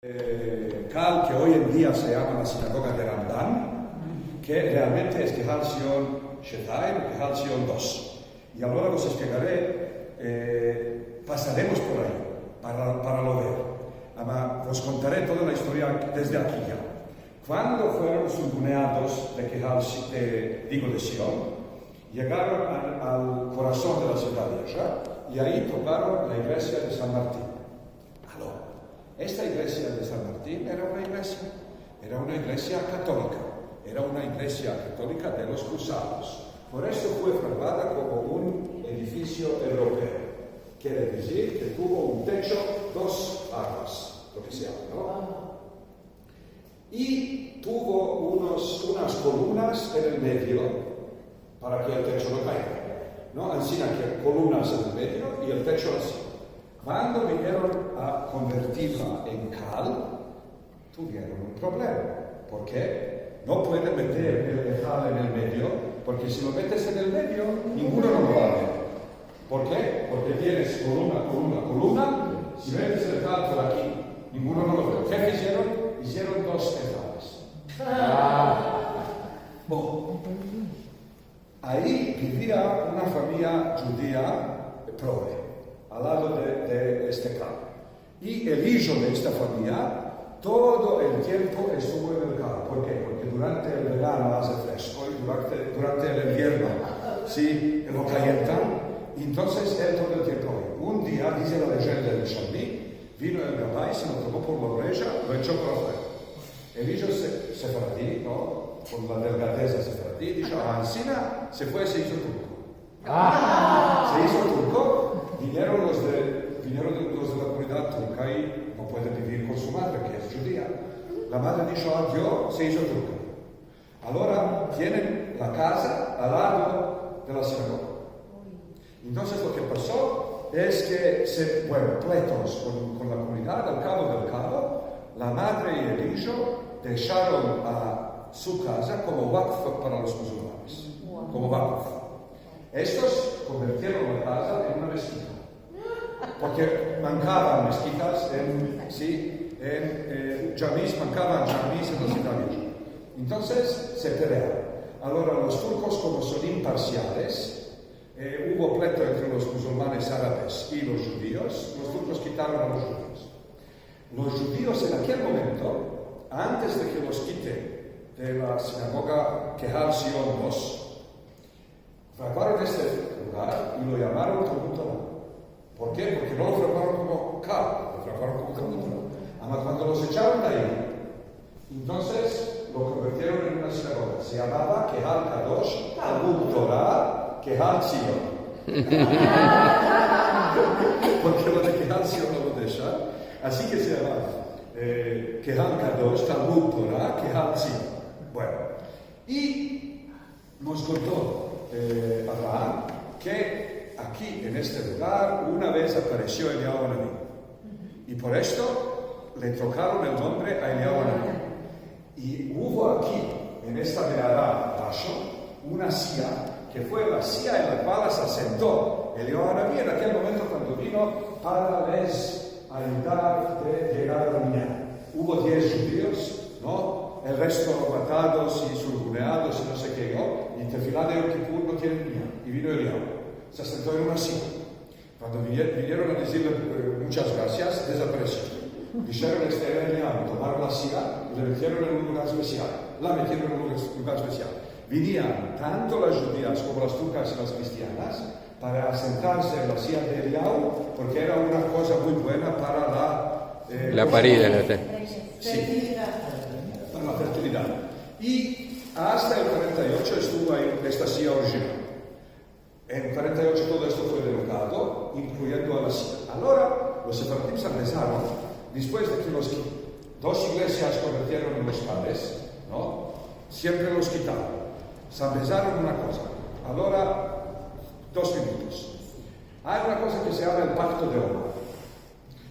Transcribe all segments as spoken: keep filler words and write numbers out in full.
Eh, kal, ke oy en dia se yama la sinagoga de Rambam, ke realmente es Kehal Sion Shetayim o Kehal Sion dos. I agora vos esplikare, eh, pasaremos por ayi para, para lo ver. Ama vos kontare toda la istoria desde aki ya. Kuando fueron surguneados de Kehal Si-, de, digo, de Sion, yegaron al, al korason de la sivdad vieja i ayi toparon la iglesia de San Martin. Alo. Esta iglesia de San Martin era una iglesia, era una iglesia katolika, era una iglesia katolika de los kruzados. Por esto fue fraguada komo un edifisio evropeo. Kere dizir ke tuvo un techo, dos alas, lo ke se yama, no? I tuvo unos, unas kolumnas en el medio para ke el techo no kaiga, no? Ansina ke kolumnas en el medio i el techo ansi. Kuando vinieron a konvertirla en kal, tuvieron un problema. Por ke? No pueden meter el metal en el medio, porke si lo metes en el medio, ninguno no lo va a ver. Por ke? Porke tienes kolumna, kolumna, kolumna. Si metes el metal por aki, ninguno no lo ve. Ke izieron? Izieron dos metales. Bon. Ayi bivia una famiya djudia provre, al lado de, de este kal. I el ijo de esta famiya todo el tiempo estuvo en el kal. Por ke? Porke durante el verano aze fresko i durante, durante el invierno, si, lo kalientan. Entonses el todo el tiempo ayi. Un dia, dize la leyenda del Shalmi, vino el gabay, se lo tomo por la oreja, lo echo por afuera. El ijo se-, sefaradi, no? Kon la delgadez sefaradi, disho: "Ah, ansina se fue, se izo turko." Se izo turko, vinieron los de, vinieron los de la komunidad turka i no puede bivir kon su madre, ke es djudia. La madre disho adios, se izo turka. Agora tienen la kaza al lado de la sinagoga. Entonses lo ke paso es ke se, bueno, pleitos kon, kon la komunidad, al kabo del kabo, la madre i el ijo desharon a su kaza komo vakf para los musulmanes. Komo vakf. Estos konvertieron la kaza en una meskita. Porke mankavan meskitas en, si, en, eh, djamis, mankavan djamis en la sivdad vieja. Entonses se pelearon. Agora los turkos, komo son imparsiales, eh, uvo pleito entre los musulmanes arabes i los djudios, los turkos kitaron a los djudios. Los djudios en akel momento, antes de ke los kiten de la sinagoga Kehal Sion dos, fraguaron este lugar i lo yamaron Talmud Tora. Por ke? Porke no lo fraguaron komo kal, lo fraguaron komo Talmud Tora. Ama kuando los echaron de ayi, entonses lo konvertieron en una sinagoga. Se yamava Kehal Kadosh Talmud Tora Kehal Sion. Porke lo de Kehal Sion no lo deshan. Ansi ke se yamava, eh, Kehal Kadosh Talmud Tora Kehal Sion. Bueno, i Mos konto, eh, Abraham, ke aki, en este lugar, una vez aparesio Eliyahu Anavi. I por esto le trokaron el nombre a Eliyahu Anavi. I uvo aki, en esta meara abasho, una siya, ke fue la siya en la kual se asento Eliyahu Anavi en akel momento kuando vino para les ayudar de yegar al minyan. Uvo diez djudios, no? El resto matados i surguneados i no se ke yo, i tefila de Yom Kipur no tienen minyan. I vino Eliyahu. Se asento en una siya. Kuando vinie-, vinieron a dizirle, eh, muchas grasias, dezaparesio. Disheron: "Este era Eliyahu." Tomaron la siya i la metieron en un lugar espesial. La metieron en un lugar, lugar espesial. Vinian tanto las djudias komo las turkas i las kristianas para asentarse en la siya de Eliyahu, porke era una koza muy buena para la, eh, la parida, no? Si, para la fertilidad. I asta el kuarenta i ocho estuvo ayi esta siya original. En kuarenta i ocho todo esto fue derogado, inkluyendo a la siya. Agora, los sefaradim se ambezaron, despues de ke los ki-, dos iglesias konvertieron en los kales, no? Siempre los kitaron. Se ambezaron una koza. Agora, dos minutos. Ay una koza ke se yama el Pakto de Omar.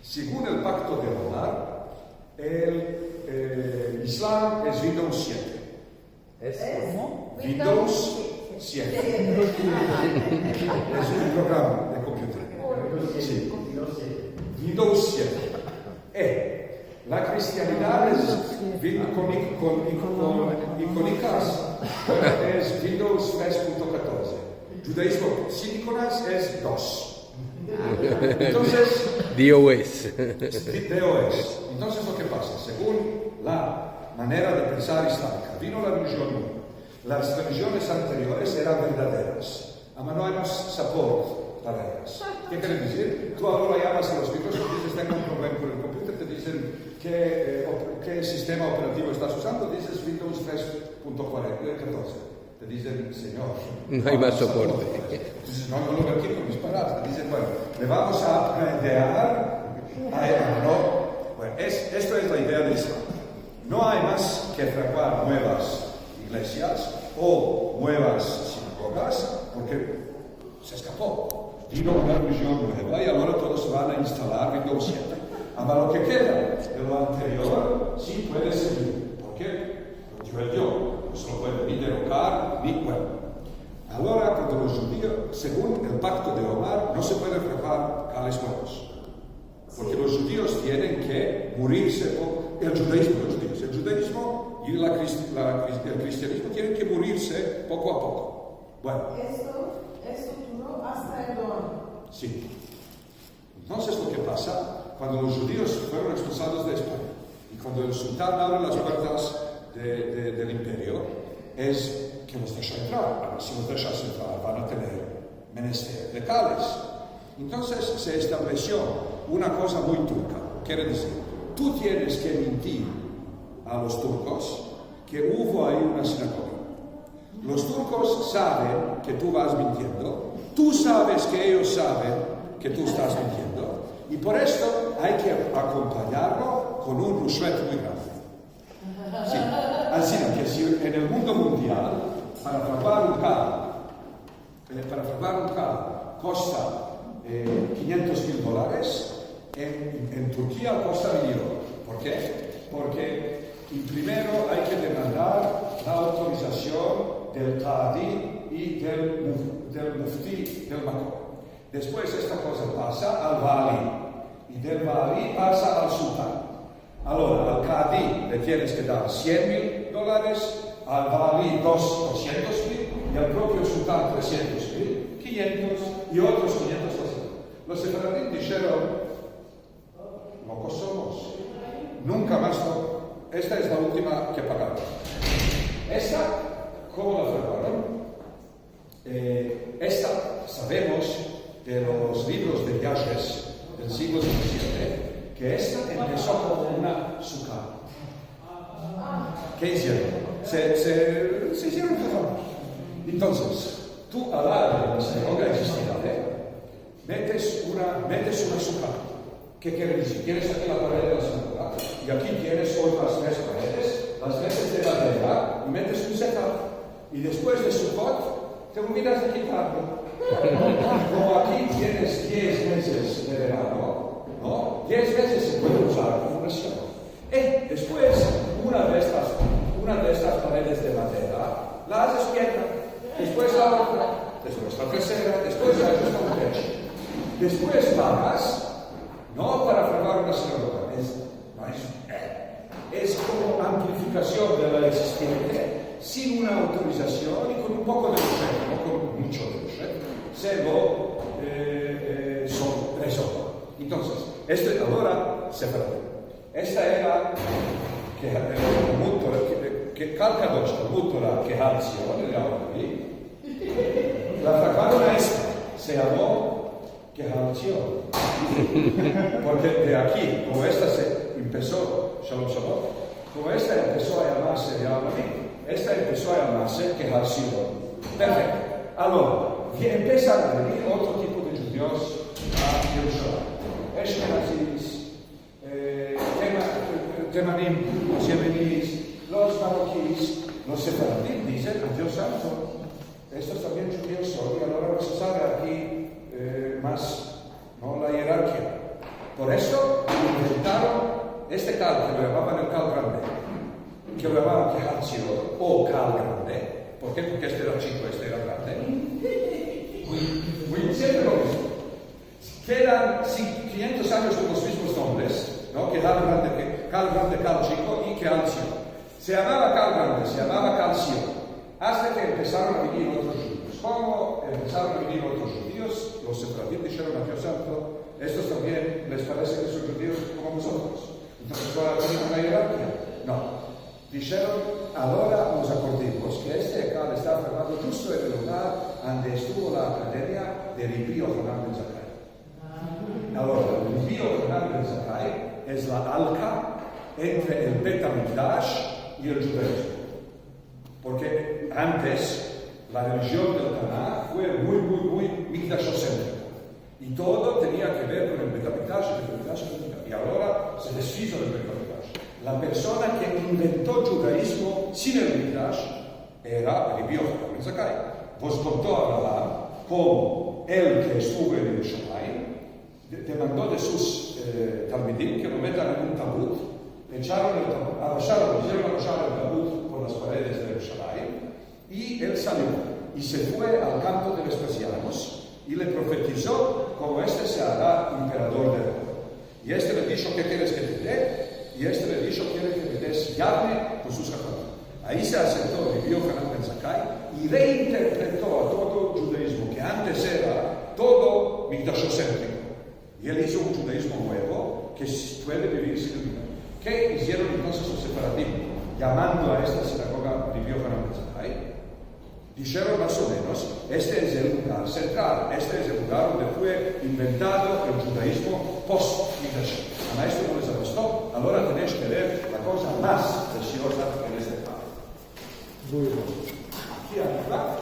Segun el Pakto de Omar, el, eh, Islam es Windows siete. Es komo? Windows siete. Es un programa de computer. Si. Windows siete. Eh, La kristianidad es vin-, kon ik-, kon ik-, kon ikonikas, es Windows tres punto katorze. Djudaizmo sin ikonas es dos. Entonses, DOS. DOS. Entonses, lo ke pasa, segun la manera de pensar islamika, vino la relijion nova. Las relijiones anteriores eran verdaderas. Ama no ay mas sapor para eyas. Ke kere dizir? Tu agora yamas a los mikros i dizes, "Tengo un problema kon el kompyuter", te dizen, "Ke, eh, op-, ke sistema operativo estas uzando?" Dizes, "Windows tres punto katorze". Te dizen, "Sinyor, no ay mas soporte". Dizes, "No, no lo merki kon mis paladas". Te dizen, "Bueno, le vamos a upgradear a el", no. Bueno, es, esto es la idea de Islam. No ay mas ke fraguar muevas iglesias o muevas sinagogas, porke se eskapo. Vino una relijion mueva i agora todos se van a instalar Windows siete. Ama lo ke keda de lo anterior si puede segir. Porke lo dio el Dio, no se lo puede ni derokar, ni, bueno. Agora, kuando los djudios, segun el pakto de Omar, no se puede fraguar kales muevas. Porke los djudios tienen ke murirse, o el djudaizmo, los djudios, el djudaizmo i la kris-, la kris-, el kristianizmo tienen ke murirse poko a poko. Bueno. Esto, esto duro asta el dono. Si. Entonses, lo ke pasa, kuando los djudios fueron ekspulsados de Espanya i kuando el sultan avre las puertas de, de, del imperio, es ke los desha entrar. Si los deshas entrar, van a tener menester de kales. Entonses se establesio una koza muy turka. Kere dizir, tu tienes ke mintir a los turkos ke uvo ayi una sinagoga. Los turkos saven ke tu vas mintiendo, tu saves ke eyos saven ke tu estas mintiendo, i por esto ay ke akompanyarlo kon un rushvet muy grande. Si, ansina ke si en el mundo mundial, para fraguar un kal, eh, para fraguar un kal kosta, eh, kinyentos mil dolares, en, en Turkia kosta milyon. Por ke? Porke primero ay ke demandar la autorizasion del kadi i del muf-, del mufti del makom. Despues esta koza pasa al vali, i del vali pasa al sultan. Agora, al kadi le tienes ke dar sien mil dolares, al vali dos, dosientos mil, i al propio sultan tresientos mil, kinyentos, i otros kinyentos mas. Los sefaradim disheron, "Lokos somos. Nunka mas no. Esta es la ultima ke pagamos." Esta, komo la fraguaron? Eh, esta, savemos de los livros de Yages del siglo dizisiete, ke esta empeso komo una suka. Ke izieron? Se, se, se izieron kafam. Entonses, tu al lado de la sinagoga egzistia, eh? Metes una, metes una suka. Ke kere dizir? Tienes aki la pared de la sinagoga, i aki tienes otras tres paredes, las metes de madera i metes un sefat. I despues de Sukot, te olvidas de kitarlo. Komo aki tienes diez mezes de verano, no? Diez mezes se puede uzar komo una sinagoga. Eh, despues, una de estas, una de estas paredes de madera, la azes piedra. Despues la otra, despues la tersera, despues la azes un techo. Despues pagas, no para fraguar una sinagoga, es, no es, eh, es komo amplifikasion de la egzistiente, sin una autorizasion i kon un poko de rushvet, no kon muncho de rushvet, se lo, eh, eh, son, rezolve. Entonses, esto agora se fraguó. Esta era ke, eh, Talmud Tora, ke, ke, kal kadosh, Talmud Tora, Kehal Tzion, el yamon avi. La fraguaron a esta, se yamo Kehal Tzion. Porke de aki, komo esta se empeso, shalom, shalom, komo esta empeso a yamarse, el yamon avi, esta empeso a yamarse Kehal Tzion. Perfekto. Agora, vi-, empesan a venir otro tipo de djudios a Yerushalayim. Eshkenazis, eh, tema-, temanim, los yemenis, los marrokis, los sefaradim, dizen, "Adios santo, estos tambien djudios son, i agora no se save aki, eh, mas, no, la ierarkia." Por esto inventaron este kal, ke lo yamavan el kal grande, ke lo yamavan Kehal Tzion o kal grande. Por ke? Porke este era chiko, este era grande. Muy, muy, siempre lo mizmo. Kedan, si, kinyentos anyos kon los mizmos nombres, no? Kehal grande, ke, Kal grande, kal chiko i ke al Sion. Se yamava kal grande, se yamava kal Sion. Asta ke empesaron a venir otros djudios. Komo empesaron a venir otros djudios, los sefaradim disheron a Dios Santo, estos tambien les parese ke son djudios komo mozotros. Entonses, agora tienen una ierarkia? No. Disheron, agora mos akordimos ke este kal esta afirmado djusto en el lugar ande estuvo la akademia de Rabi Yohanan ben Zakai. Agora, Rabi Yohanan ben Zakai es la alka entre el Bet Hamikdash i el djudaizmo. Porke antes la relijion del Tanah fue muy, muy, muy mikdashosentrika. I todo tenia ke ver kon el Bet Hamikdash, el Bet Hamikdash, el Bet Hamikdash. I agora se desfizo del Bet Hamikdash. La persona ke invento el djudaizmo sin el Mikdash era Rabi Yohanan ben Zakai. Vos konto Abraham komo el ke estuvo en Yerushalayim, de-, demando de sus, eh, talmidim ke lo metan en un tabut, echaron el tabut, abasharon, izieron abashar el tabut por las paredes de Yerushalayim, i el salio, i se fue al kampo de Vespasianos, i le profetizo komo este se ara emperador de Roma. I este le disho, ke keres ke te de? I este le disho, kero ke me des Yavne kon sus hahamim. Ayi se asento Rabi Yohanan ben Zakai i reinterpreto a todo el djudaizmo ke antes era todo mikdashosentriko. I el izo un djudaizmo muevo ke se puede bivir sin el Mikdash. Ke izieron entonses los sefaradim yamando a esta sinagoga Rabi Yohanan ben Zakai? Disheron mas o menos, este es el lugar sentral, este es el lugar ande fue inventado el djudaizmo post-Mikdash. Ama esto no les agusto, agora tenesh ke ver la koza mas presioza en este párrafo. Muy bien. Aki arriva,